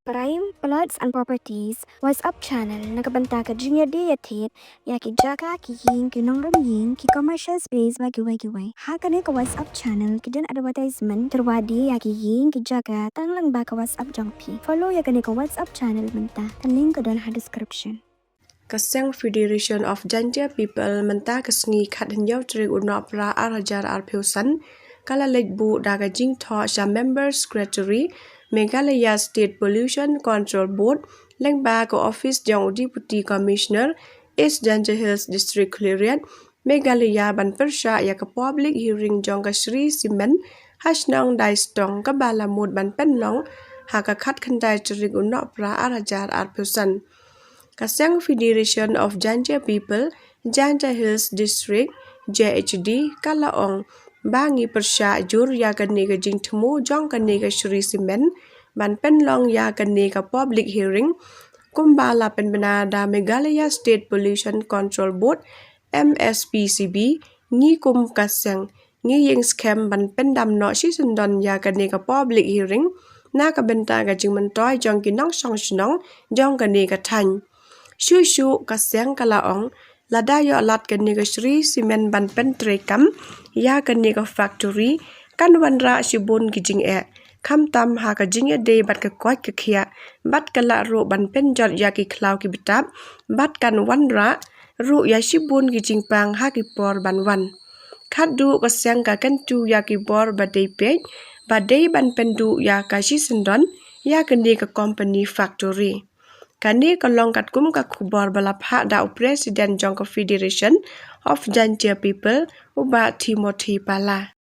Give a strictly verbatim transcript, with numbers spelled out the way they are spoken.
Prime Plots and Properties WhatsApp channel na ka bynta ka jingïadei ïathied ïa ki jaka, ki ïing, ki nongrim ïing, ki commercial space bad kiwei kiwei. Ha kane ka WhatsApp channel ki don advertisement tyrwa de ïa ki ïing, ki jaka tang lyngba ka WhatsApp jong phi. Follow ïa kane ka WhatsApp channel mynta. Ka link ka don ha description. Ka seng Federation of Jaintia People mynta ka sngi khathynñiew tarik u Nohprah ar hajar arphew san ka la leit buh da ka jingthoh sha Member Secretary Meghalaya State Pollution Control Board lyngba ka office jong u Deputy Commissioner East Jaintia Hills District Khliehriat, Meghalaya ban pyrshah ïa ka public hearing jong ka Shree Cement ha shnong Daistong kaba la mut ban pynlong ha ka khatkhyndai tarik u Nohprah ar hajar arphew san. Ka seng Federation of Jaintia People, Jaintia Hills District, J H D, ka la ong ba ngi pyrshah jur ïa kane ka jingthmu jong kane ka Shree Cement ban pynlong ïa kane ka public hearing kumba la pynbna da Meghalaya State Pollution Control Board, M S P C B. Ngi kum ka seng ngi ïeng skhem ban pyndam noh shisyndon ïa kane ka public hearing na ka bynta ka jingmyntoi jong ki nongshong shnong jong kane ka thaiñ. Shuh shuh ka seng ka la ong, lada ïoh lad kane ka Shree Cement ban pyntreikam ïa kane ka factory, kan wanrah shibun ki jingeh, khamtam ha ka jingïadei bad ka koit ka khiah, bad ka lah ruh ban pynjot ïa ki khlaw ki btap, bad kan wanrah ruh ïa shibun ki jingpang ha ki por ban wan. Khatduh ka seng ka kyntu ïa ki bor ba dei peit ba dei ban pynduh ïa ka shisyndon ïa kane ka company factory. Kane ka long katkum ka khubor ba la phah da u President jong ka Federation of Jaintia People, u Bah Timothy Pala.